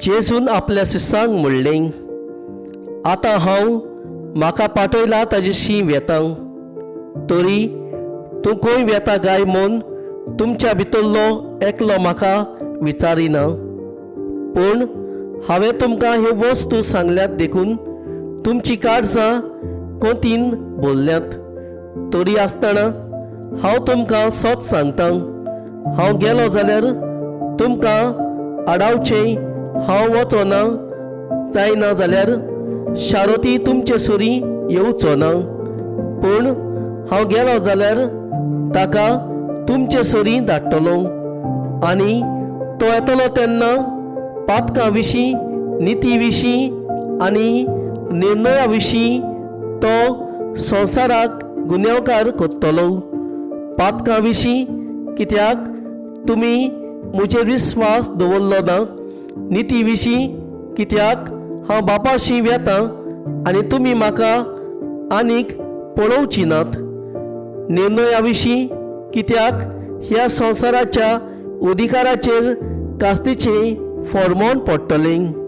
जेजून आपल्या शिसांक म्हणलें, आतां हांव म्हाका पाठयला ताजे वेतां, तरी तूं खंय वेता गाय म्हूण तुमच्या भितरलो एकलो म्हाका विचारिना. पूण हांवें तुमकां ह्यो वस्तू सांगल्यात देखून तुमची काळजां कोंतीन बोल्ल्यांत. तरी आसतना हांव तुमकां सत सांगतां, हांव गेलो जाल्यार तुमकां आडावचें हांव वचोना जायना जाल्यार शारोती तुमचे सुरी येवचो ना. पूण हांव गेलो जाल्यार ताका तुमचे सरी धाडटलो, आनी तो येतलो तेन्ना पातकां विशीं, निती विशीं आनी निर्णया विशीं तो संवसाराक गुन्यांवकार करतलो. पातकां विशीं कित्याक तुमी म्हजेर विस्वास दवरलो ना, निती विशीं कित्याक हांव बापाशी वेतां आनी तुमी म्हाका आनीक पळोवची नात, निर्णया विशीं कित्याक ह्या संवसाराच्या अधिकाराचेर कास्तीचें फॉर्मोन पडटलें.